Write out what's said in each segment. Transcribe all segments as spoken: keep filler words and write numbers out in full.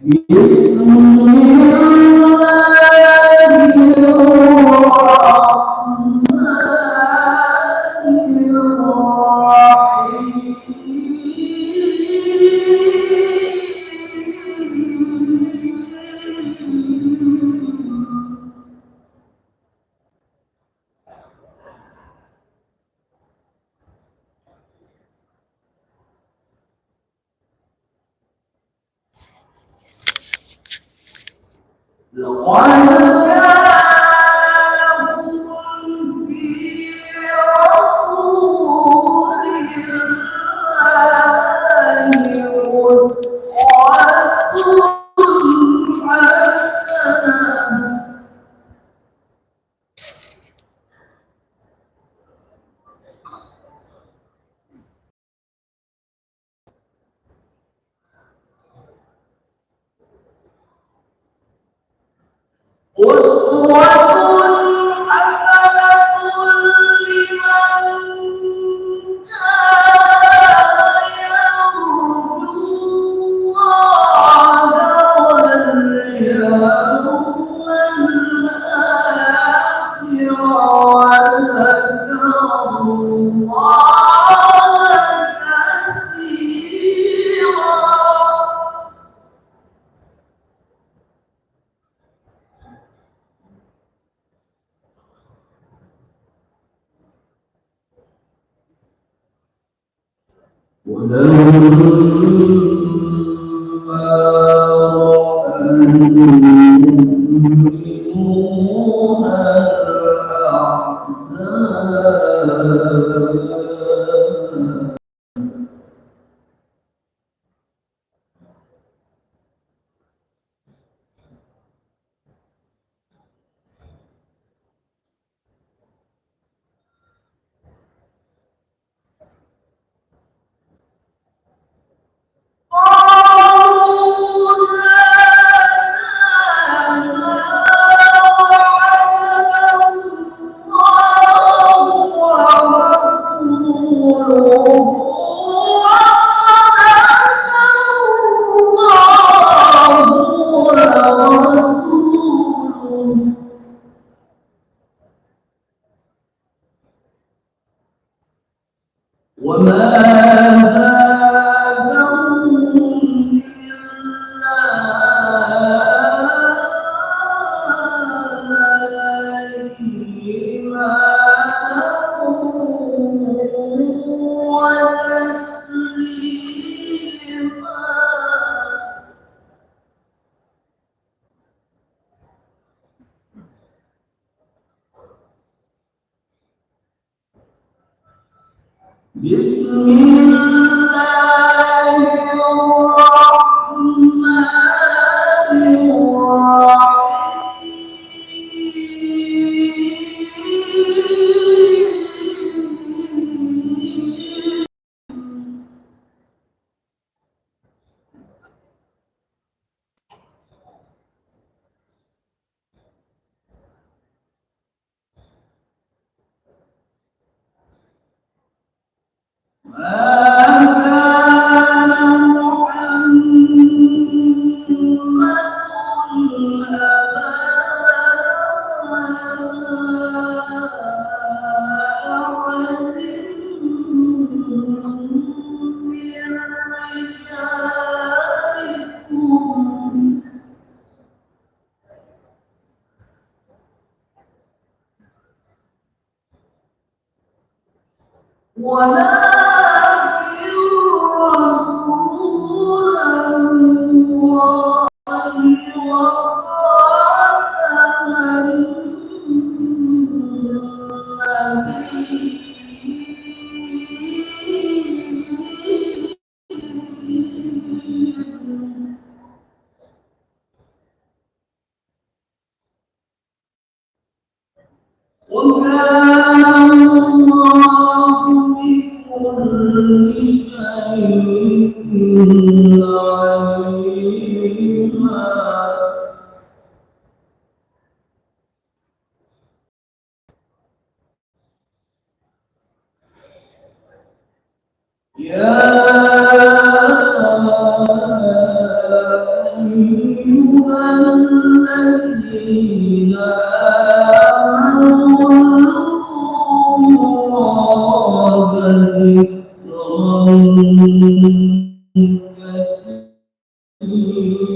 Bismillahirrahmanirrahim. لقد كان لكم في رسول الله أسوة حسنة. أسوة حسنة لمن كان يرجو الله واليوم الآخر وذكر الله كثيرا. ولما رأى المؤمنون الأحزاب. وما زادهم إلا إيمانا وتسليما. بسم الله الرحمن الرحيم. ما كان محمد أبا أحد من رجالكم ولكن رسول الله وخاتم النبيين. وكان الله بكل شيء عليما. يا أيها الذين آمنوا اذكروا الله ذكرا كثيرا.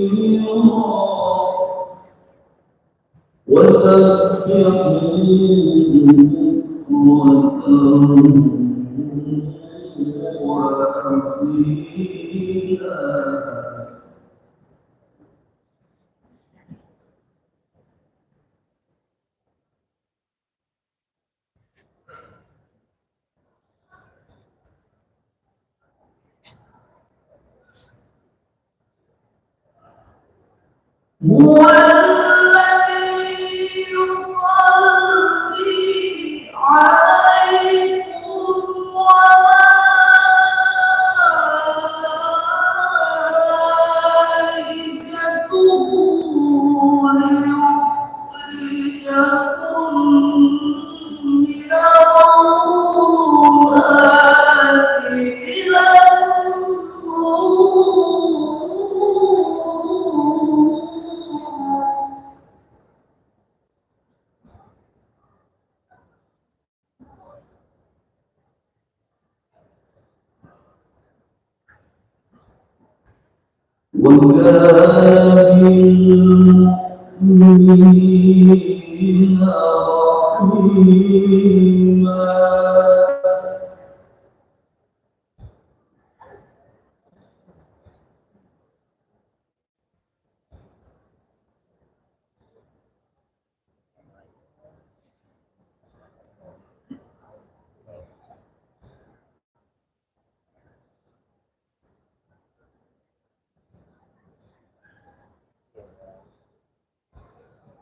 وسبحوه بكرة وأصيلا. هو الذي يصلي عليكم وملائكته ليخرجكم من الظلمات إلى النور. وكان بالمؤمنين رحيما.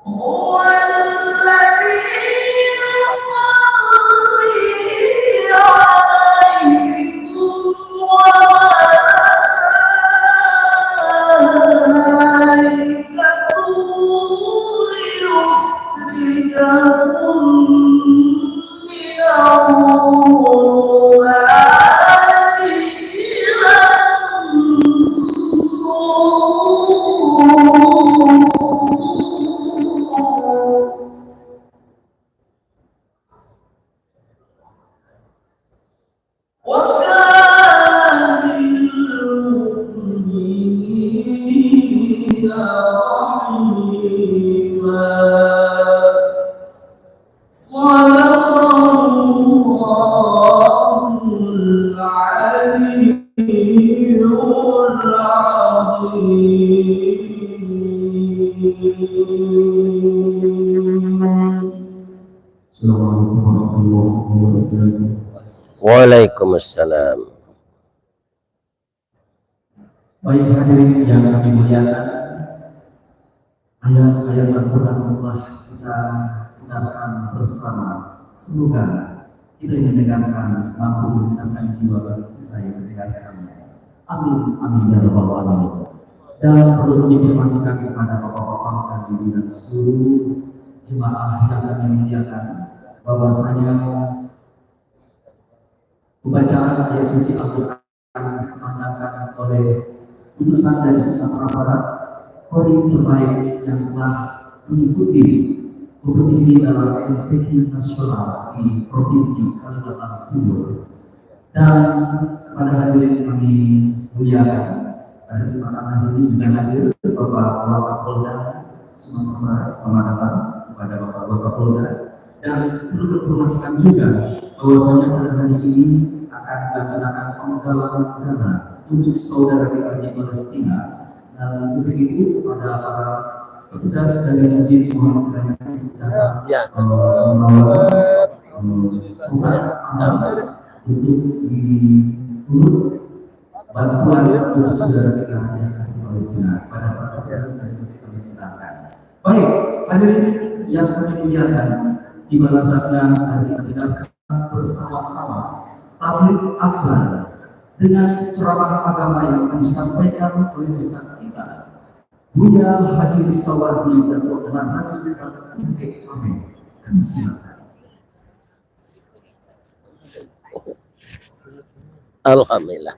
هو الذي يصلي عليكم وملائكته ليخرجكم من الظلمات إلى النور. وكان بالمؤمنين رحيما. صدق الله العلي العظيم. Assalamualaikum warahmatullahi wabarakatuh. Waalaikumsalam. Baik, hadirin yang kami muliakan, ayat-ayat Al-Quran telah kita dengarkan bersama. Semoga kita yang mendengarkan mampu menenangkan jiwa bagi kita yang mendengarkannya. Amin, amin, ya rabbal alamin. Dan perlu kami informasikan kepada bapak-bapak dan ibu dan seluruh jemaah yang kami muliakan, bahwasanya pembacaan ayat suci Al-Quran dikumandangkan oleh utusan dari Sumatera Barat, Qori terbaik yang telah mengikuti kompetisi dalam M T Q nasional di Provinsi Kalimantan Timur. Dan kepada hadirin kami muliakan, pada kesempatan hari ini juga hadir Bapak Wakapolda Sumatera Barat. Selamat datang kepada Bapak Wakapolda. Dan perlu diinformasikan juga bahwasanya pada hari ini akan dilaksanakan penggalangan dana untuk saudara kita di Palestina. Dan untuk itu, kepada para petugas dari masjid, mohon kiranya datang, Ya. eh, membawa, eh, obat amal untuk diurut bantuan untuk saudara kita yang ada di Palestina. Kepada para petugas dari masjid kami silakan. Baik, hadirin yang kami muliakan, tibalah saatnya mari kita dengarkan bersama-sama tabligh akbar dengan ceramah agama yang akan disampaikan oleh Ustaz kita, Buya Haji Ristawardi Datuk Marhaji Tungkek Pameh. Kami silakan. Alhamdulillah.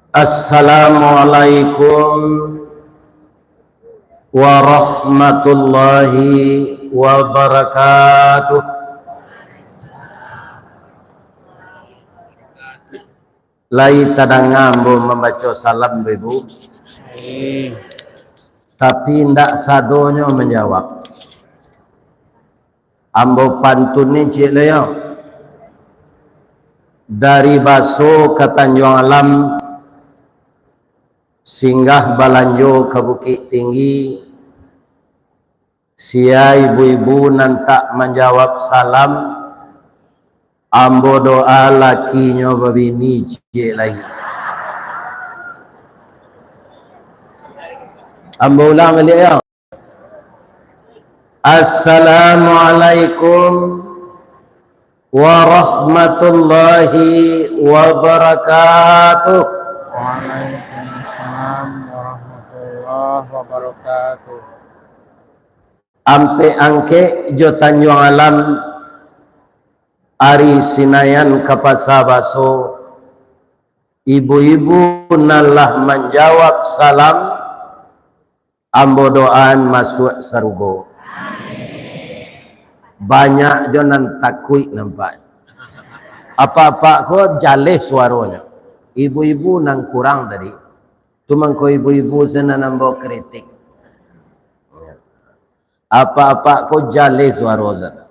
Assalamualaikum warahmatullahi wabarakatuh. Lai tadanga ambo mambaco salam, Ibu? Tapi indak sadonyo manjawab. Ambo pantun ni ciek lo yo. Dari Baso ka Tanjuang Alam, singgah balanjo ka Bukik Tinggi, sia ibu-ibu nan tak manjawab salam, ambo doa lakinyo babini ciek lai. Ambo ulang baliak yo. Assalamualaikum warahmatullahi wabarakatuh. Waalaikumsalam warahmatullahi wabarakatuh. Ampek Angkek jo Tanjuang Alam, ari Sinayan ka Pasa Baso, ibu-ibu nan lah manjawab salam, ambo doaan masuak sarugo. Banyak jo nan takuik nampak. Apak-apak ko jaleh suaronyo. Ibu-ibu nan kurang tadi. Tu mangko ibu-ibu sinan ambo kritik. Apak-apak ko jaleh suaro sinan.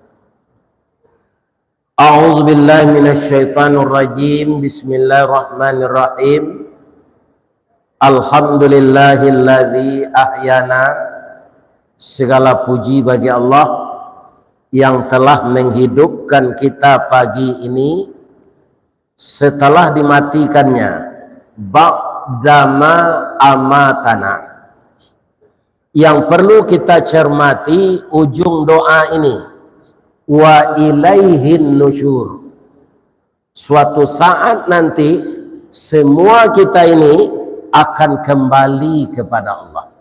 A'udzubillahi minasyaitonirrajim. Bismillahirrahmanirrahim. Alhamdulillahilladzi ahyana. Segala puji bagi Allah yang telah menghidupkan kita pagi ini setelah dimatikannya. Ba'dama amatana. Yang perlu kita cermati ujung doa ini, "Wa ilaihin nusyur." Suatu saat nanti, semua kita ini akan kembali kepada Allah.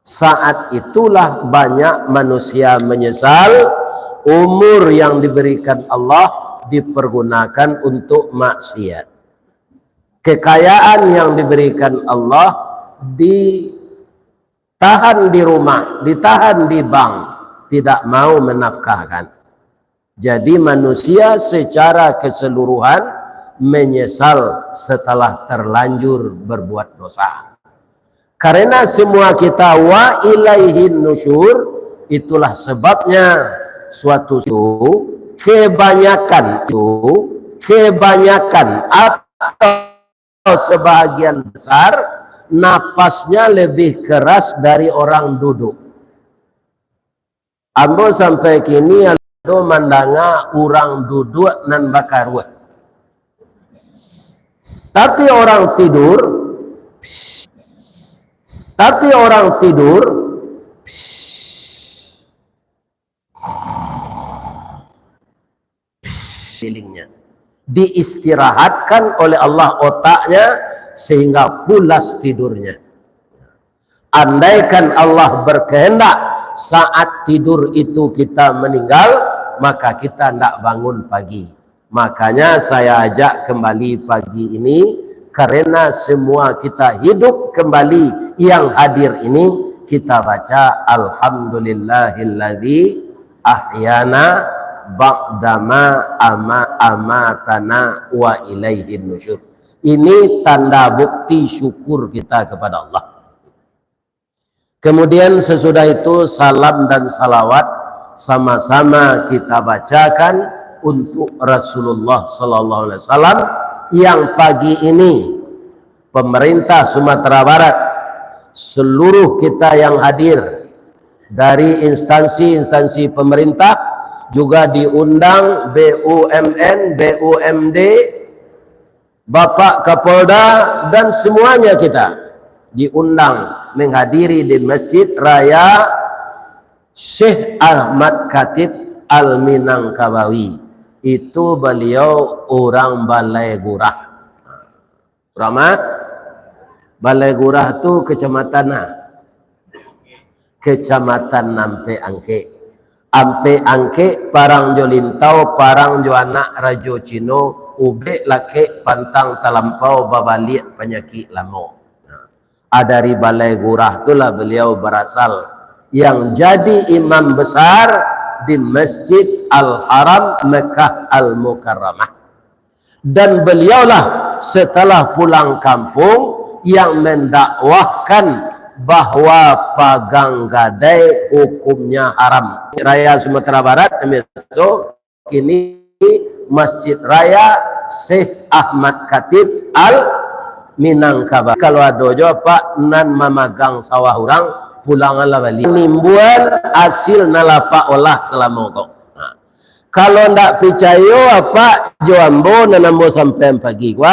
Saat itulah banyak manusia menyesal, umur yang diberikan Allah dipergunakan untuk maksiat. Kekayaan yang diberikan Allah ditahan di rumah, ditahan di bank, tidak mau menafkahkan. Jadi, manusia secara keseluruhan menyesal setelah terlanjur berbuat dosa. Karena semua kita wa ilaihin nusyur, itulah sebabnya suatu itu kebanyakan itu kebanyakan atau sebahagian besar napasnya lebih keras dari orang duduk. Ambo sampai kini ado mandanga urang duduak nan bakaruah. Tapi orang tidur, psst. Tapi orang tidur, psst. Feelingnya. Diistirahatkan oleh Allah otaknya sehingga pulas tidurnya. Andaikan Allah berkehendak saat tidur itu kita meninggal, maka kita ndak bangun pagi. Makanya saya ajak kembali pagi ini, karena semua kita hidup kembali yang hadir ini, kita baca, "Alhamdulillahilladzi ahyana ba'dama ama-, amatana wa ilaihin nusyur." Ini tanda bukti syukur kita kepada Allah. Kemudian sesudah itu, salam dan salawat sama-sama kita bacakan untuk Rasulullah sallallahu alaihi wasallam, yang pagi ini pemerintah Sumatera Barat, seluruh kita yang hadir dari instansi-instansi pemerintah, juga diundang B U M N, B U M D, Bapak Kapolda, dan semuanya kita diundang menghadiri di Masjid Raya Syekh Ahmad Khatib Al-Minangkabawi. Itu baliau urang Balai Gurah. Urang ma? Balai Gurah tu kecamatan nah. Kecamatan Ampek Angkek. Ampek Angkek, parang jo Lintau, parang jo anak Rajo Cino, ubek lakek pantang talampau, babaliak panyakik lamo. Nah, dari Balai Gurah tu lah beliau barasal, yang jadi imam besar di Masjid Al-Haram Mekah Al-Mukarramah. Dan beliaulah setelah pulang kampung yang mendakwahkan bahwa pagang gadai hukumnya haram. Raya Sumatera Barat, biaso kini Masjid Raya Syekh Ahmad Khatib Al Minangkabau. Kalau ado jo apak nan mamagang sawah urang, pulanganlah baliak. Manimbuan hasil nan lah apak olah salamo ko. Ha. Kalau ndak picayo apak jo ambo nan ambo sampaian pagi ko,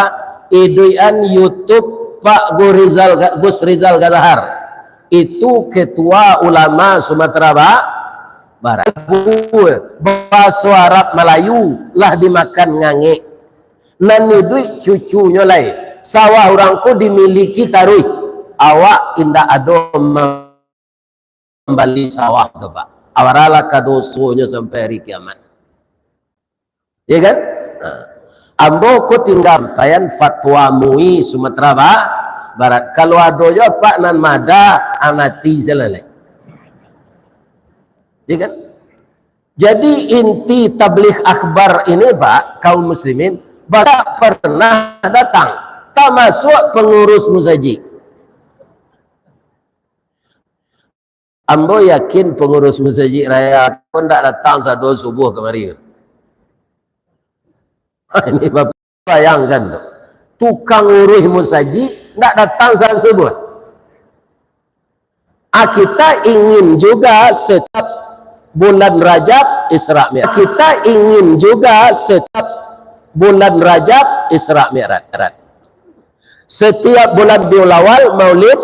iduikan YouTube Pak Gus Rizal Ga-, Gus Rizal Gazahar. Itu ketua ulama Sumatera Ba-, Barat. Baso Arab Malayu lah dimakan ngangek. Nan iduik cucunyo lai. Sawah urang ko dimiliki taruih. Awak indak ado ma-, mambali sawah tu, Pak. Awaralah ka dosonyo sampai hari kiamat. Ya kan? Ha. Ambo ko tingga sampaian fatwa MUI Sumatera Ba-, Barat. Kalau ado jo apak nan mada, amati salalai. Ya kan? Jadi inti tabligh akbar ini, Pak, kaum muslimin, banyak pernah datang, tamasuak pangurus musajik. Ambo yakin pangurus musajik raya ko ndak datang sado subuh kamari. Ini Bapak bayangkan tu. Tukang uruih musajik ndak datang sado subuh. Ah, kita ingin juga setiap bulan Rajab Isra Mi'raj. Kita ingin juga setiap bulan Rajab Isra Mi'raj. Setiap bulan Rabiul Awal, Maulid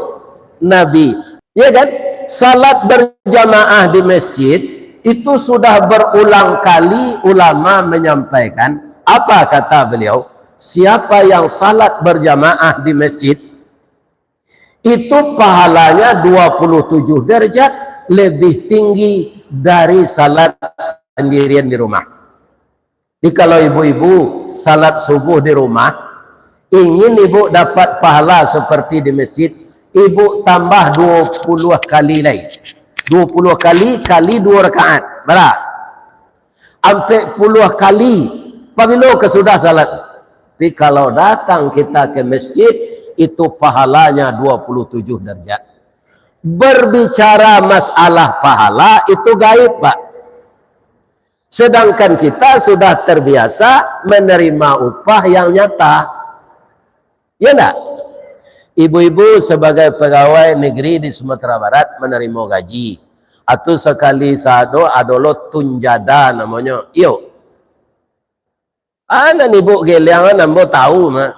Nabi. Ya kan? Salat berjamaah di masjid itu sudah berulang kali ulama menyampaikan. Apa kata beliau? Siapa yang salat berjamaah di masjid, itu pahalanya dua puluh tujuh derajat lebih tinggi dari salat sendirian di rumah. Jadi, kalau ibu-ibu salat subuh di rumah, ingin ibu dapat pahala seperti di masjid, ibu tambah dua puluh kali lai. Dua puluh kali kali dua rakaat. Bara? Ampek puluah kali. Pabilo ka sudah salat? Tapi kalau datang kita ke masjid, itu pahalanya dua puluh tujuh derajat. Berbicara masalah pahala, itu gaib, Pak. Sedangkan kita sudah terbiasa menerima upah yang nyata. Ya ndak? Ibu-ibu sebagai pegawai negeri di Sumatera Barat menerima gaji. Atau sakali sado ado lo tunjada namonyo. Iyo. Anak ibu geliang kan ambo tahu mah.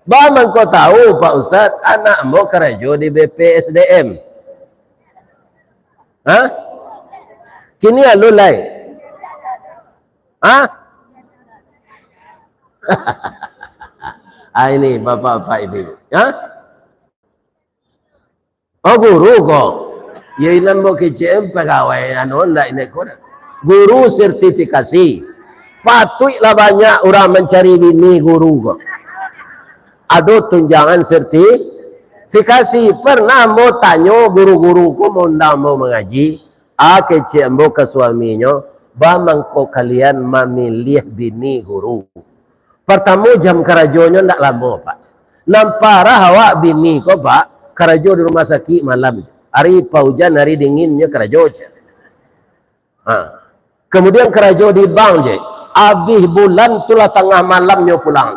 Ba mangko tahu, Pak Ustaz, anak ambo karajo di B P S D M. Hah? Kini alun lai? Hah? Ah, ini bapak-bapak, ibu-ibu. Hah? Oh, guru ko. Yo, inan ambo kecek pegawai anu ndak ini ko dah. Guru sertifikasi. Patuiklah banyak urang mancari bini guru ko. Ado tunjangan sertifikasi. Pernah ambo tanyo guru-guru ko maundang ambo mangaji, ah, kecek ambo ka suaminyo, "Ba mangko kalian mamiliah bini guru?" Partamo, jam karajonyo ndak lamo, Pak. Nan parah awak bini ko, Pak, karajo di rumah sakik malam. Hari paujan, hari dingin nyo karajo je. Ha. Kemudian karajo di bank je. Abih bulan tu lah tangah malam nyo pulang.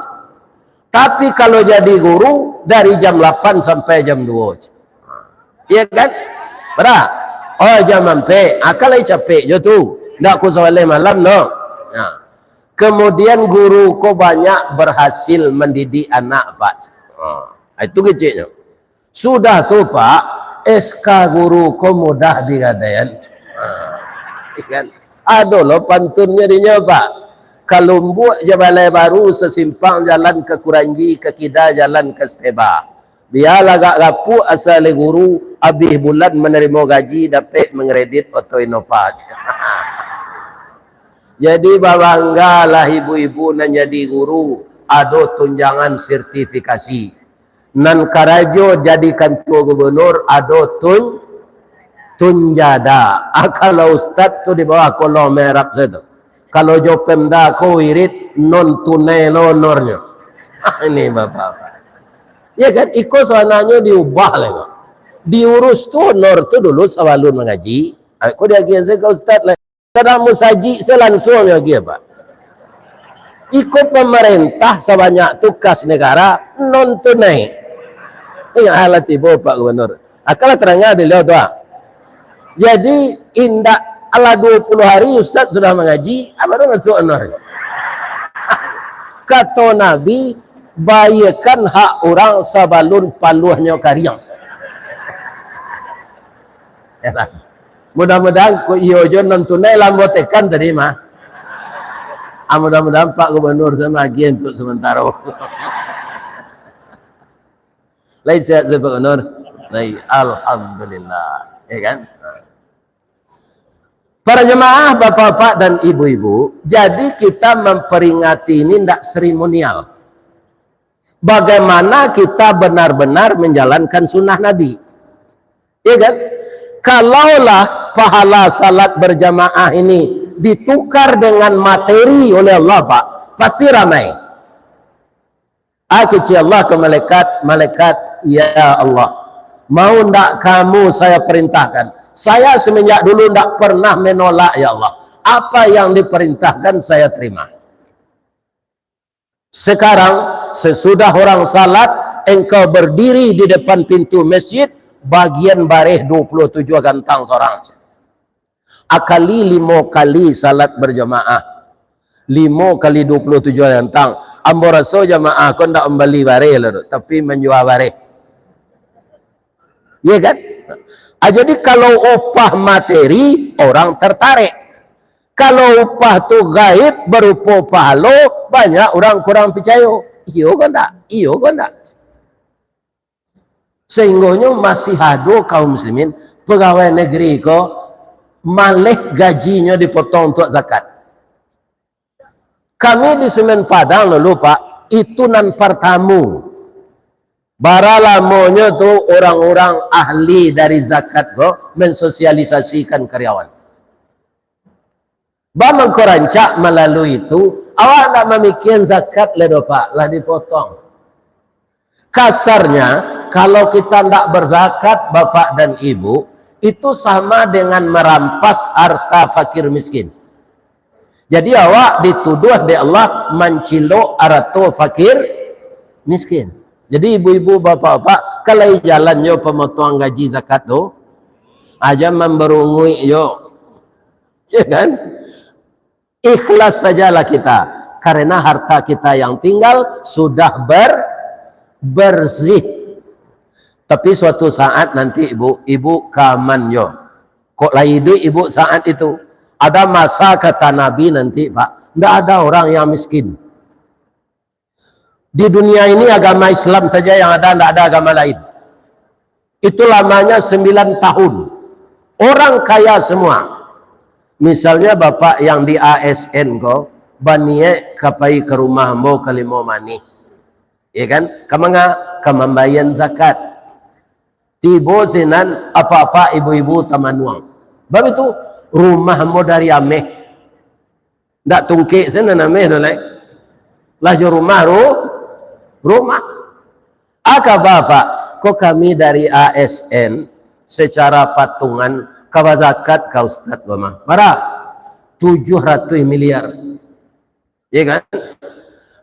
Tapi kalau jadi guru, dari jam lapan sampai jam dua je. Iya kan? Bara? Oh, jam ampek. Akal ai capek jo tu. Ndak ku sabaleh malam, no. Nah. Kemudian guru ko banyak berhasil mendidik anak, Pak. Ha. Itu keceknyo. Sudah tu, Pak, S K guru ko mudah digadaian. Ha, kan? Ado lo pantunnyo dinyo, Pak. Kalumbuak jo Balai Baru sasimpang jalan ka Kuranji, ka kida jalan ka Steba. Bialah agak gapuak asa lai guru, abih bulan manarimo gaji, dapek mangkredit oto Innova. Jadi, babanggalah ibu-ibu nan jadi guru, ado tunjangan sertifikasi. Nan karajo jadi kantua gubernur, ado tun-, tunjada. Ah, kalau ustad tu di bawah kolong merap sajo tu. Kalau jo Pemda ko wirid non tunai lo honornyo. Ah, ini bapak-bapak. Ya kan, iko sabananyo diubah lah ko. Diurus tu honor tu dulu sabalun mangaji. Ah, ko diagiahan sajo ka ustad lah. Sadang musajik se lansuang nyo agiah, Pak. Iko pamarentah sabanyak tu kas negara non tunai. Ingat lah tibo, Pak Gubernur. Akanlah tarangah baliau tu, ah. Jadi, indak alah duo puluah hari ustaz sudah mangaji, ah, baru masuak honor. Kato Nabi, "Bayiakan hak urang sabalun paluahnyo kariang." Mudah-mudahan ko iyo jo non tunai lah ambo tekan tadi mah. Ah, mudah-mudahan Pak Gubernur tu magiah untuk sementaro. Lai sehat tu, Pak Gubernur? Lai, alhamdulillah. Ya kan? Para jemaah, bapak-bapak dan ibu-ibu, jadi kita memperingati ini ndak seremonial. Bagaimana kita benar-benar menjalankan sunnah Nabi? Ya kan? Kalaulah pahala salat berjamaah ini ditukar dengan materi oleh Allah, Pak, pasti ramai. Ah, kecek Allah ka malaikat, "Malaikat, ya Allah, mau ndak kamu saya perintahkan? Saya semenjak dulu ndak pernah menolak, ya Allah. Apa yang diperintahkan saya terima." Sekarang, sesudah orang salat, engkau berdiri di depan pintu masjid, bagian bareh dua puluh tujuh gantang sorang. Akali limo kali salat berjamaah. Limo kali dua puluh tujuh gantang. Ambo raso jamaah ko ndak mambali bareh lah tu, tapi manjua bareh. Iya kan? Ah, jadi kalau upah materi, orang tertarik. Kalau upah tu gaib, barupo pahalo, banyak urang kurang picayo. Iyo ko ndak? Iyo ko ndak? Sahinggonyo masih ado kaum muslimin, pegawai negeri ko maleh gajinyo dipotong untuak zakat. Kami di Semen Padang dulu, Pak, itu nan partamo. Bara lamonyo tu urang-urang ahli dari zakat ko mensosialisasikan karyawan. Ba mangko rancak malalui itu, awak ndak mamikian zakat lai doh, Pak, lah dipotong. Kasarnya, kalau kita ndak berzakat, Bapak dan Ibu, itu sama dengan merampas harta fakir miskin. Jadi, awak dituduah dek Allah mancilok arato fakir miskin. Jadi, ibu-ibu, bapak-bapak, kalai jalan jo pemotongan gaji zakat tu, aja mambarunguik jo. Ya kan? Ikhlas sajalah kita, karena harta kita yang tinggal sudah ber-, bersih. Tapi suatu saat nanti, Ibu, Ibu ka aman jo. Kok lai iduik Ibu saat itu? Ada masa, kata Nabi, nanti, Pak, ndak ada orang yang miskin. Di dunia ini agama Islam saja yang ada, ndak ada agama lain. Itu lamanya sembilan tahun. Orang kaya semua. Misalnya bapak yang di A S N ko, baniaik ka pai ka rumah ambo ka Limau Manih. Ya kan? Ka manga? Ka mambayan zakat. Tibo sinan, apak-apak, ibu-ibu tamanuang. Bab itu, rumah ambo dari ameh. Ndak tungkek sinan ameh tu lai. Lah jo rumah ru-, rumah. Aka bapak, ko kami dari A S N secara patungan ka bazakat ka ustad ko mah. Bara? Tujuh ratuih miliar. Ya kan?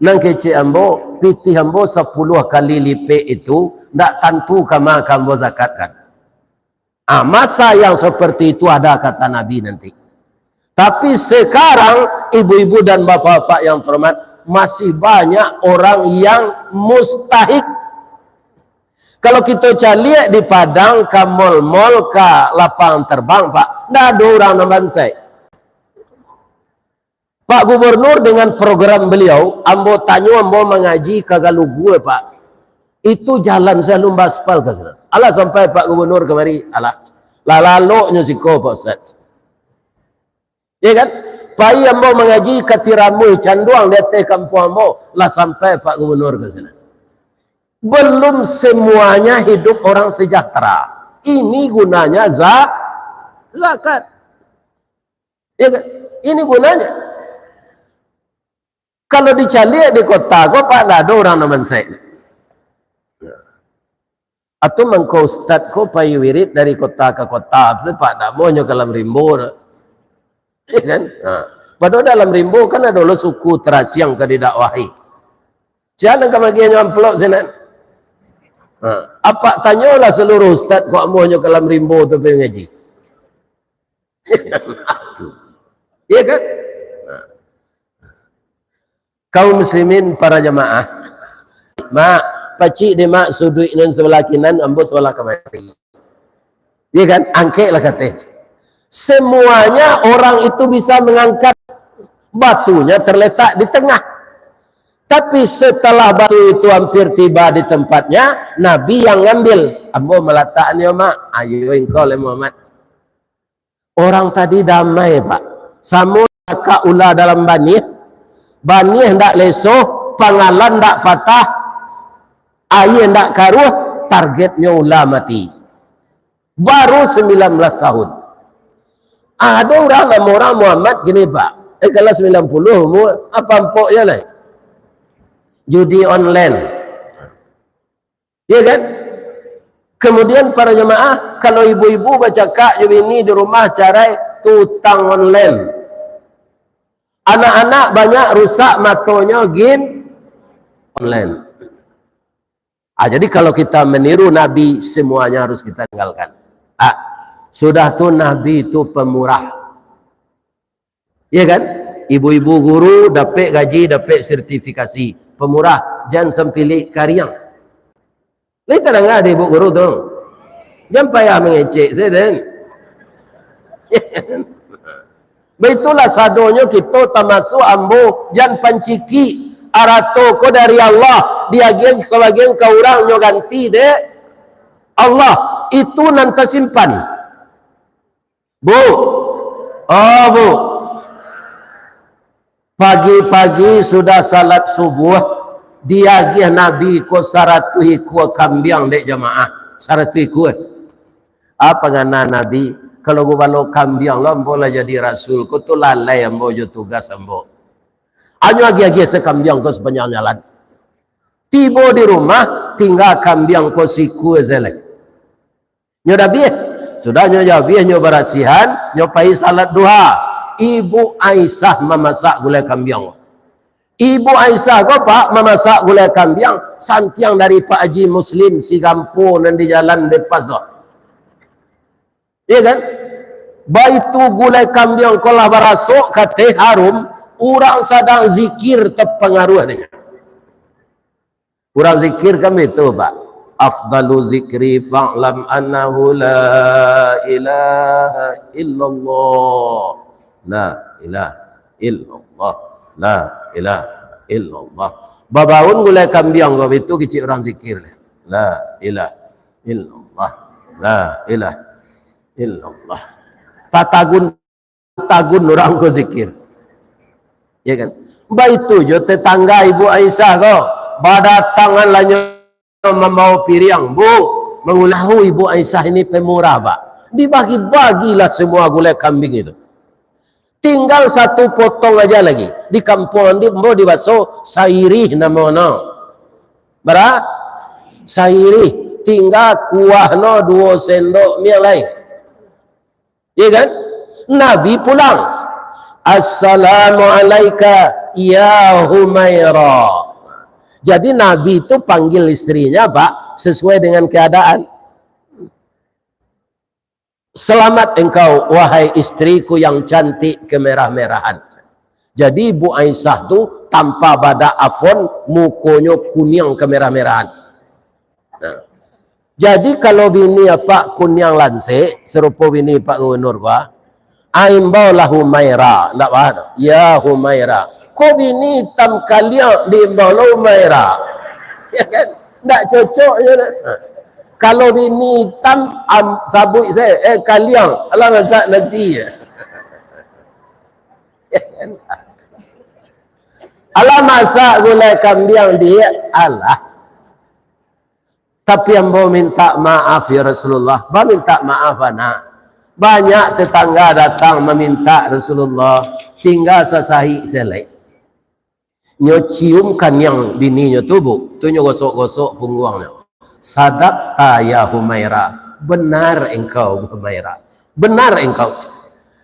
Nan kecek ambo, pitih ambo sapuluah kali lipek itu, ndak tantu kama ka ambo zakatkan. Ah, masa yang seperti itu ada, kata Nabi nanti. Tapi sekarang, ibu-ibu dan bapak-bapak yang terhormat, masih banyak orang yang mustahik. Kalau kito caliak di Padang, ka mall-mall, ka lapangan terbang, Pak, ndak ado urang nan bansaik. Pak Gubernur dengan program beliau, ambo tanyo, ambo mangaji ka Galugu, Pak. Itu jalan salumpang aspal ka sinan. Alah sampai Pak Gubernur kamari, alah. Lah laloknyo siko, Pak Ustaz. Ya kan? Pai ambo mangaji ka Tiramuih Canduang di ateh kampuang ambo, lah sampai Pak Gubernur ka sinan. Belum semuanya hidup orang sejahtera. Ini gunanya za-, zakat. Ya kan? Ini gunanya. Kalau dicaliak di kota ko, Pak, ndak ado urang nan bansaik. Atau mangko ustad ko pai wirid dari kota ka kota, tu, Pak, ndak amuahnyo ka Alam Rimbo tu. Ya kan? Ha. Padahal di Alam Rimbo kan ado lo suku tarasiang ka didakwahi. Sia nan ka magiahnyo amplop sinan? Ha. Apak tanyolah saluruh ustad ko amuahnyo ka Alam Rimbo tu pai ngaji. Iya kan? Nah. Kaum muslimin, para jamaah, mak, pacik dek mak suduik nan sabalah kinan, ambo sabalah kamari. Iya kan? Angkeklah kateh. Semuanya orang itu bisa mengangkat, batunya terletak di tengah. Tapi setelah batu itu hampir tiba di tempatnya, Nabi yang ngambil. Ambo malatakannyo, mak. Ayo engkau lai, Muhammad. Orang tadi damai, Pak. Samo takak ula dalam baniah. Baniah ndak lesoh, pangalan ndak patah, aia ndak karuah, targetnyo ula mati. Baru sembilan belas tahun. Ado urang namo urang Muhammad kini, Pak. Eh, kalau sembilan puluh umur, apo ampok je lai. Judi online. Ya kan? Kemudian para jemaah, kalau ibu-ibu bacakak jo bini di rumah, carai, tu utang online. Anak-anak banyak rusak matonyo, game online. Ah, jadi kalau kita meniru Nabi, semuanya harus kita tinggalkan. Ah, sudah tu Nabi itu pemurah. Iya kan? Ibu-ibu guru dapek gaji, dapek sertifikasi. Pemurah, jan sampilik kariang. Lai tadanga dek ibu guru tu? Jan payah mangecek sajo den. Baitulah sadonyo kito, tamasuak ambo, jan pancikik. Arato ko dari Allah, diagiah sabagian ka urang, nyo ganti dek Allah. Itu nan tasimpan. Bu, oh, Bu, pagi-pagi sudah salat subuh, diagiah Nabi ko saratuih ikua kambiang dek jamaah. Saratuih ikua. Apo ngana Nabi, kalau gubalo kambiang lo ambo lah jadi rasul, ko tu lalai ambo jo tugas ambo. Anyo agiah-agiah se kambiang ko sapanjang jalan. Tibo di rumah, tingga kambiang ko sikua se lai. Nyo dah abih. Sudah nyo dah abih, nyo barasihan, nyo pai salat duha. Ibu Aisyah mamasak gulai kambiang. Ibu Aisyah ko, Pak, mamasak gulai kambiang, santiang dari Pak Haji Muslim, Sigampo nan di jalan Bypass tu. Iya kan? Baitu gulai kambiang ko lah barasok, kateh harum, urang sadang zikir tapangaruah dek nyo. Urang zikir kan baitu, Pak. Afdalu zikri fa'lam annahu la ilaha illallah. La ilaha illallah. La ilaha illallah. Babaun gulai kambiang ko baitu kecek urang zikir. La ilaha illallah. La ilaha illallah. Tatagun tagun urang ko zikir. Ya kan? Baitu jo tetangga Ibu Aisyah ko, badatangan lah nyo mambawa piriang, "Bu, mangulahu Ibu Aisyah ini pemurah, Pak. Dibagi-bagilah semua gulai kambing itu. Tinggal satu potong aja lagi." Di kampuang di, ambo di baso sairih namo no. Bara? Sairih. Tingga kuah no duo sendok miang lai. Iya kan? Nabi pulang. "Assalamu alaika ya Humaira." Jadi Nabi itu panggil istrinya, Pak, sesuai dengan keadaan. "Selamat engkau, wahai istriku yang cantik kemerah-merahan." Jadi Ibu Aisyah tu tanpa badak afon, mukonyo kuniang kemerah-merahan. Nah. Jadi, kalau bini apak kuniang lansek, sarupo bini Pak Gubernur ko, ah, imbaulah Humaira, ndak baa doh. Ya Humaira. Ko bini itam kaliang diimbau lo Humaira. Ya kan? Ndak cocok je nak. Ha. Kalau bini itam, am, sabuik se, eh, kaliang, alah masak nasi. Ya kan? Alah masak gulai kambiang, Diak, alah. Tapi ambo minta maaf, ya Rasulullah. Baminta maaf, anak. Banyak tetangga datang maminta Rasulullah. Tingga sasahik se lai. Nyo cium kaniang bininyo tu, Bu. Tu nyo gosok-gosok pungguangnyo. Sadaqta ya Humaira. Benar engkau, Humaira. Benar engkau.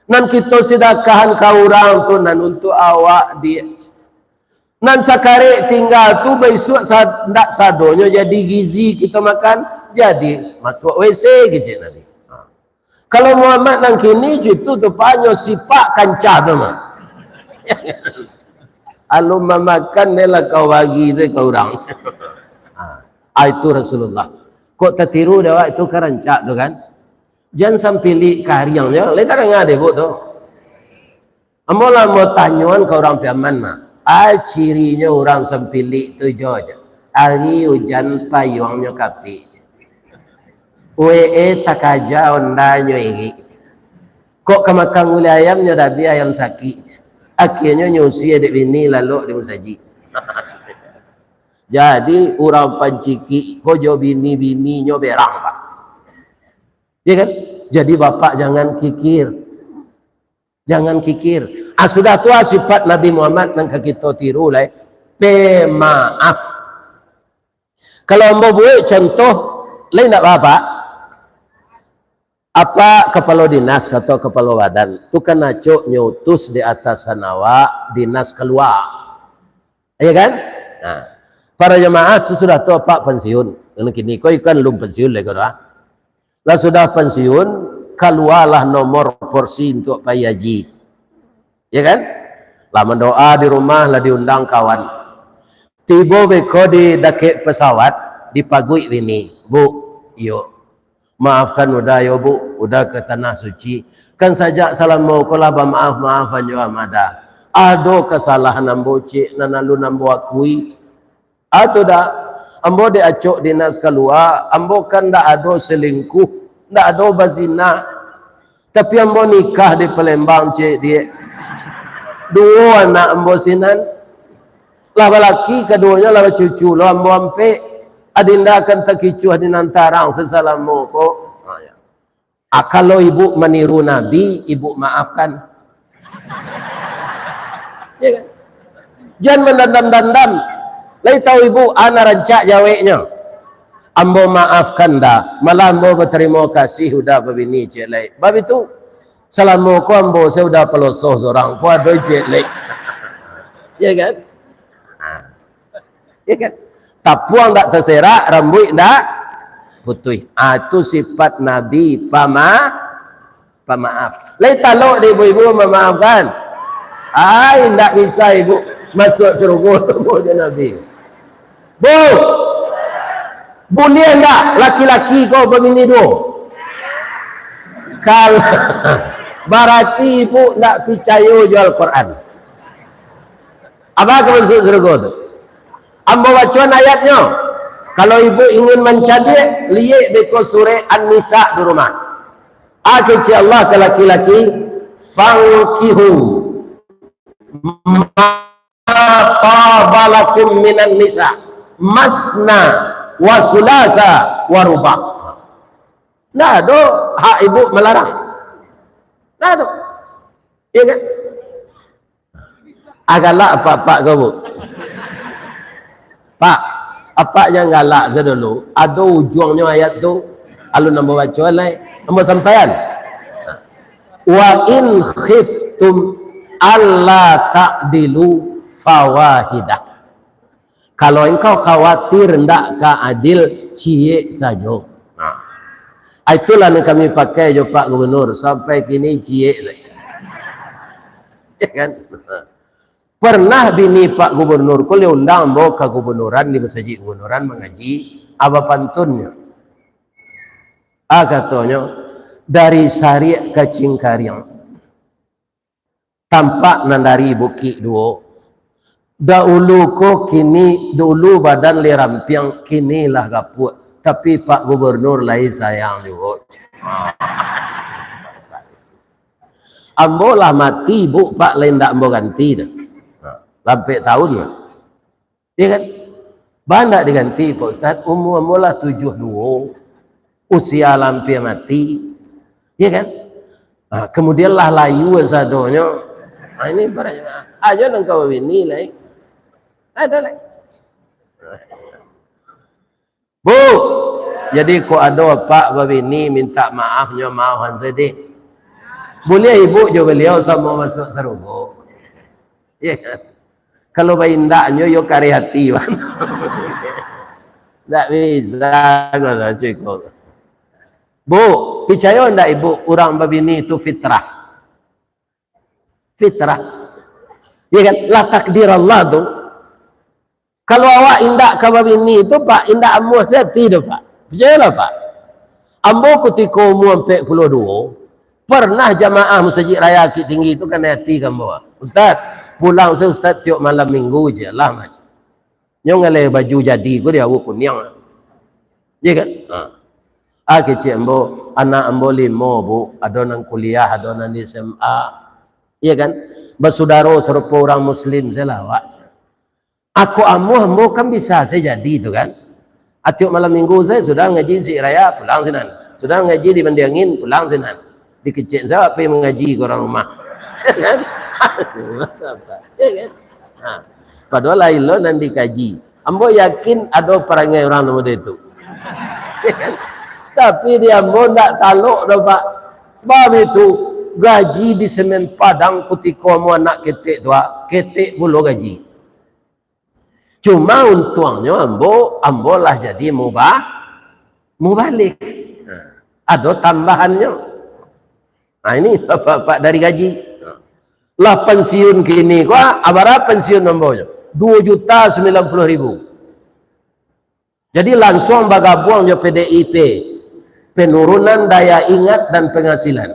Nan kito sidakahan ka urang tu, nan untuak awak, Diak. Nan sakarek tingga tu, baisuak sa-, ndak sadonyo jadi gizi kito makan, jadi masuak W C, kecek Nabi. Ha. Kalau Muhammad nan kini, jitu tu panyo sipak kancah tu mah. Alun mamakan, deh lah kau bagi se ka urang. Ha. Ah, itu Rasulullah. Kok tatiru dek awak itu ka rancak tu kan? Jan sampilik kariangnyo, lai tadanga dek Ibuk tu. Ambo lah mau tanyoan ka urang Piaman mah. Ai, cirinyo urang sampilik tu jo, jo. Ari ujan payuangnyo kapik, jo. W E takaja ondanyo irik. Kok ka makan gulai ayam nyo dabiah ayam sakik. Akhianyo nyo usia dek bini lalok di musajik. Jadi, urang pancikik ko jo bini-bininyo berang, Pak. Ya kan? Jadi, bapak jangan kikir. Jangan kikir. Ah, sudah tu, ah, sifat Nabi Muhammad nan ka kito tiru lai. Pemaaf. Kalau ambo buek contoh, lai ndak baa, Pak? Apak kapalo dinas atau kapalo badan, tu kan acok nyo utus di atasan awak, dinas kalua. Ya kan? Nah, para jamaah tu sudah tu apak pensiun. Karena kini ko ikan lum pensiun lai ko dah. Lah sudah pensiun, kalualah nomor porsi untuk pai haji. Ya kan? Lah mandoa di rumah, lah diundang kawan. Tibo beko di dakek pesawat, dipaguik bini. Bu, iyo. Maafkan Uda yo, Bu, Uda ka Tanah Suci. Kan sajak salamo ko lah bamaaf-maafan jo Amada. Ado kasalahan ambo, Cik, nan alun ambo akui. Ado dak? Ambo dek acok dinas kalua, ambo kan ndak ado selingkuh, ndak ado bazina. Tapi ambo nikah di Palembang, Cik, Diak. Duo anak ambo sinan. Lah balaki kaduonyo, lah bacucu lo ambo ampek. Adinda kan takicuah di nan tarang sasalamo ko. Ha, ya. Ah, kalau ibu maniru Nabi, ibu maafkan. Ya kan? Jan mandandam-dandam. Lai tahu ibu, ana rancak jaweknyo. Ambo maafkan dah. Malah ambo batarimo kasih udah babini ciek lai. Bab itu, salamo ko ambo se udah palosoh sorang. Ko ado ciek lai. Ya kan? Ha. Ya kan? Tapuang dak taserak, rambuik dak putuih. Ah, tu sifat Nabi pama-, pamaaf. Lai talok dek ibu-ibu mamaafkan? Ai, ndak bisa ibu masuk surga jo Nabi. Bu, buliah ndak laki-laki ko babini duo? Kal-, barati ibu ndak picayo jo Al-Quran. Apo ka masuak surga tu? Ambo bacoan ayatnyo. Kalau ibu ingin mancaliak, liek beko surek An-Nisa di rumah. A kecek Allah ka laki-laki, "Fankihu ma taba lakum minan nisa, masna wa sulasa wa ruba." Ndak ado hak ibu malarang. Ndak ado. Iya kan? Ah, galak apak-apak ko, Bu? Pak, apak jan galak se dulu. Ado ujuangnyo ayat tu. Alun ambo baco lai. Ambo sampaian. "Wa in khiftum alla ta'dilu fawahidah." Kalau engkau khawatir ndak ka adil, ciek sajo. Nah. Ah, itulah nan kami pakai jo Pak Gubernur, sampai kini ciek lai. Ya kan? Pernah bini Pak Gubernur ko lai undang ambo ka gubernuran, di masajik gubernuran mangaji, aba pantunnyo. Ah, katonyo, dari Sariak ka Cingkariang, tampak nan dari Bukik Duo. Dahulu ko kini, dulu badan lai rampiang, kini lah gapuak. Tapi Pak Gubernur lai sayang juo. Ambo lah mati, Buk, Pak, lai ndak ambo ganti doh. Ha, lah ampek taun lah. Iya kan? Baa ndak diganti, Pak Ustaz? Umua ambo lah tujuah duo. Usia lah ampia mati. Iya kan? Ha, kemudian lah layu sadonyo. Ha, ini barang, ajo nan ka babini lai. Ada lai. Bu, jadi kok ado apak babini minta maaf, nyo maafan sadih. Buliah ibu jo baliau samo masuak sarugo. Iya kan? Kalau baindaknyo, yo kareh ati, wan. Ndak bisa, kalau ciko. Bu, picayo ndak ibu, urang babini tu fitrah? Fitrah. Iya kan? Lah takdir Allah tu. Kalau awak indak ka babini tu, Pak, indak amuah se ati tu, Pak. Picayolah, Pak. Ambo kutiko umua ampek puluah duo, pernah jamaah Masajik Raya Bukittinggi tu kanai ati ka ambo. Ustaz, pulang se Ustaz tiok malam minggu je lah, macam. Nyo ngaleh baju jadi ko di awu kuniang. Iya kan? Ha. Ah, kecek ambo, anak ambo limo, Bu. Ado nan kuliah, ado nan di S M A. Iya kan? Basudaro sarupo urang muslim se lah awak. Ako amuah ambo kan bisa se jadi tu kan. Atiok malam minggu se sudah ngaji Masajik Raya, pulang sinan. Sudah ngaji di Mandi Angin, pulang sinan. Dikecek se awak pai mangaji ka urang rumah. Iya kan? Iya kan? Ha. Padahal lain lo nan dikaji. Ambo yakin ado parangai urang nan model tu. Iya kan? Tapi di ambo ndak talok doh, Pak. Bab itu, gaji di Semen Padang kutiko ambo anak ketek tu, ah, ketek pulo gaji. Cuma untuangnyo ambo, ambo lah jadi mubah-, mubalig. Nah, ado tambahannyo. Nah, ini bapak-bapak dari gaji. Lah pensiun kini ko, ah, bara pensiun ambo nyo? Dua juta sembilan puluh ribu. Jadi, langsuang bagabuang jo P D I P, penurunan daya ingat dan penghasilan.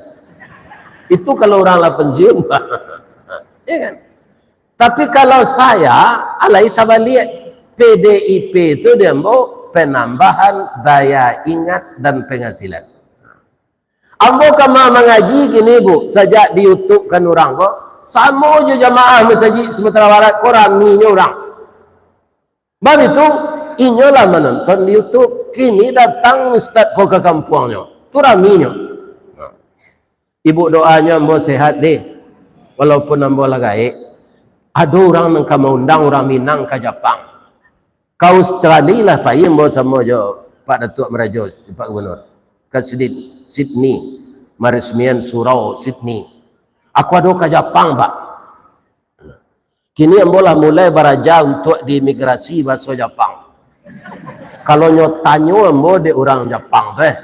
Itu kalau urang lah pensiun, Pak. Iya kan? Tapi kalau saya, alai tabaliak. P D I P tu di ambo penambahan daya ingat dan penghasilan. Ambo ka ma-, mangaji kini, Bu, sajak di YouTube kan urang ko, samo jo jamaah Masajik Sumatera Barat ko raminyo urang. Bab itu, inyo lah manonton di YouTube. Kini datang ustaz ko ka kampuangnyo. Tu raminyo. Ibu doanyo ambo sehat deh. Walaupun ambo lah gaek. Ado urang nan ka maundang urang Minang ka Japang. Ka Australia lah pai ambo samo jo Pak Datuak Marajo, Pak Gubernur. Ka Sydney, Sydney. Maresmian surau Sydney. Aku ado ka Japang, Pak. Kini ambo lah mulai baraja untuak di imigrasi bahaso Japang. Kalau nyo tanyo ambo dek urang Japang tu, eh,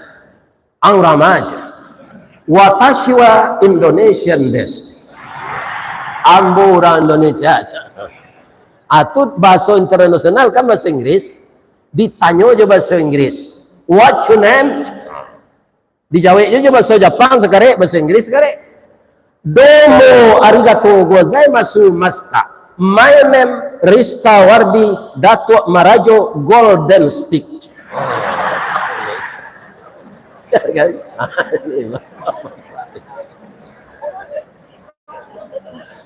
ang urang ma aja. Watashi wa Indonesian desu. Ambo urang Indonesia aja. Atut bahaso internasional kan bahaso Inggris, ditanyo jo bahaso Inggris. What's your name? Dijawek jo, jo bahaso Japang sakarek, bahaso Inggris sakarek. Domo arigato gozaimasu mashita. My name Rista Wardi Datuak Marajo Golden Stick.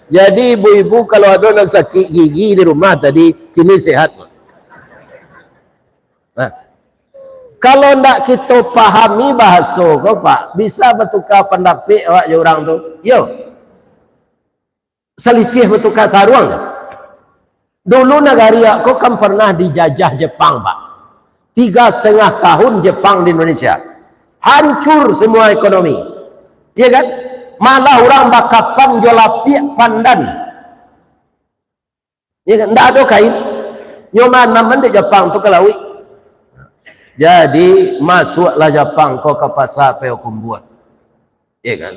Jadi ibu-ibu kalau ado nan sakik gigi di rumah tadi, kini sehat. Nah, kalau ndak kito pahami bahaso ko, Pak, bisa batuka pandapek awak jo urang tu. Yo. Salisiah batuka saruang. Dulu nagari awak ko kan pernah dijajah Jepang, Pak. Tiga setengah tahun Jepang di Indonesia. Hancur semua ekonomi. Iya kan? Malah urang bakapan jo lapiak pandan. Ya kan? Ndak ado kain. Nyo manaman dek Japang tu ka lauik. Jadi, masuaklah Japang ko ka pasa Payakumbuah. Ya kan?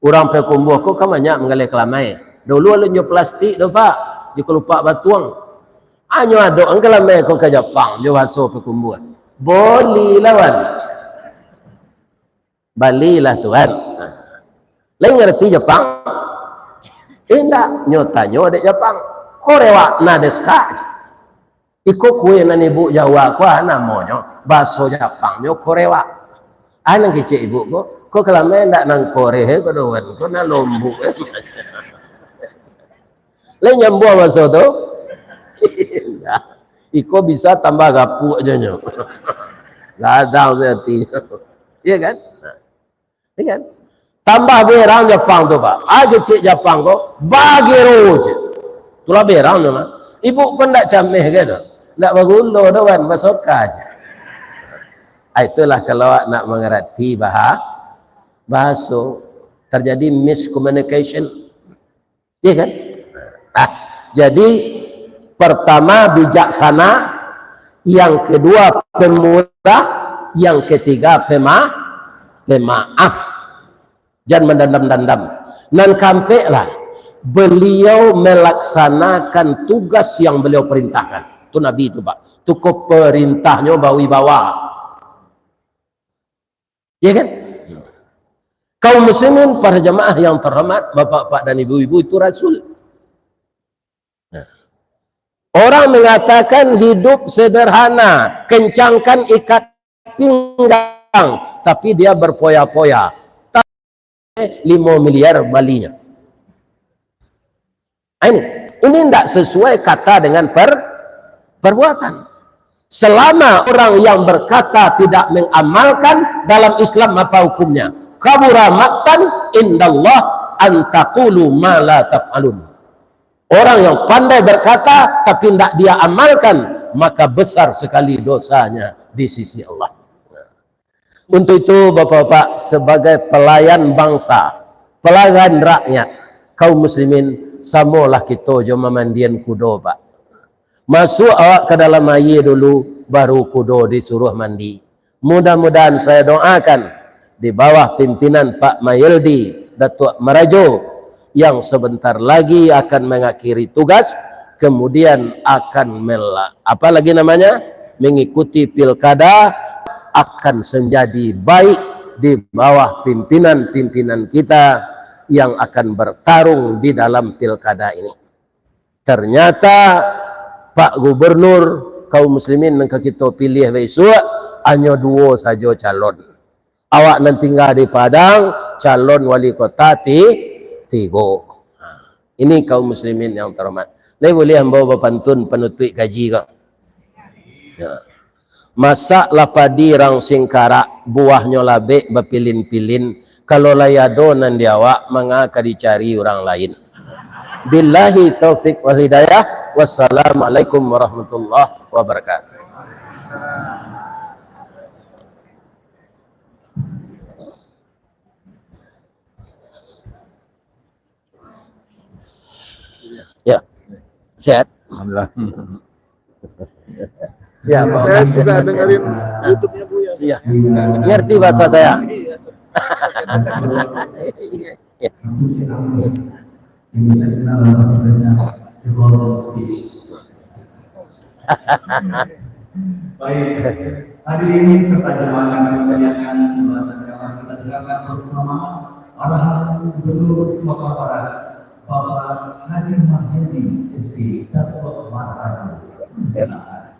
Urang Payakumbuah ko kan banyak manggaleh kalamai. Dulu alun jo plastik do, Pak. Jo kalupak batuang. Hanyo adok an kalamai ko ka Japang, jo bahaso Payakumbuah. Boli lawan. Balilah, Tuan. Lai ngarati Japang? Indak, nyo tanyo dek Japang. Korewa na desu ka? Iko kue nan ibuk jawab ko, ah, namonyo, baso Japangnyo korewa. Ah, nan kecek ibuk ko, ko kalamo ndak nan kore ko doh, ko nan lombuak. Lai nyambuang baso tu? Indak. Iko bisa tambah gapuak jo nyo. Gadang se ati. Iya kan? Nah. Iya kan? Tambah berang Japang tu, Pak. Ah, kecek Japang ko, bagero je. Itulah berang tu, nah. Ibuk ko ndak cameh ke tu? Ndak bagulo doh, kan? Basoka je. Ah, itulah kalau awak nak mangarati baha-, bahaso, terjadi miscommunication. Iya kan? Ah, jadi, pertama bijaksana, yang kedua pemurah, yang ketiga pema-, pemaaf. Jan mandandam-dandam. Nan kaampek lah, beliau melaksanakan tugas yang beliau perintahkan. Tu Nabi tu, Pak. Tu ko perintahnyo bawibawa. Iya kan? Kaum muslimin, para jamaah yang terhormat, bapak-bapak dan ibu-ibu, itu Rasul. Nah. Orang mengatakan hidup sederhana, kencangkan ikat pinggang, tapi dia berpoya-poya. Limo miliar balinya. Ah, ini, ini ndak sesuai kata dengan per-, perbuatan. Selama orang yang berkata tidak mengamalkan, dalam Islam apa hukumnya? Kabura maqtan indallah an taqulu ma la taf'alun. Orang yang pandai berkata tapi ndak dia amalkan, maka besar sekali dosanya di sisi Allah. Untuk itu, bapak-bapak, sebagai pelayan bangsa, pelayan rakyat, kaum muslimin, samolah kito jo mamandian kudo, Pak. Masuak awak ka dalam aia dulu, baru kudo disuruah mandi. Mudah-mudahan, saya doakan, di bawah pimpinan Pak Mayeldi, Datuak Marajo, yang sebentar lagi akan mengakhiri tugas, kemudian akan mela-, apa lagi namanya, mengikuti pilkada, akan menjadi baik di bawah pimpinan-pimpinan kita yang akan bertarung di dalam pilkada ini. Ternyata, Pak Gubernur, kaum muslimin nan ka kito pilih bisuak, hanyo duo sajo calon. Awak nan tingga di Padang, calon wali kota ti-, tigo. Ha, ini kaum muslimin yang terhormat. Lai buliah ambo bapantun panutuik kaji ko? Ya. Masaklah padi rang singkarak, buahnyo labek bapilin-pilin. Kalau lai ado nan di awak, manga ka dicari urang lain. Billahi taufik wal hidayah. Wassalamualaikum warahmatullahi wabarakatuh. Ya. Sehat? Alhamdulillah. Ya, Pak. Saya suka dengerin YouTube-nya Buya. Iya. Ngerti bahasa saya? Iya. Iya. Baik, hadirin serta jamaah yang dimuliakan, bahwasanya kita dengarkan bersama arahan Gubernur Sumatera Barat, Bapak Haji Mahyadi, S P, Datuak Marajo. Silakan.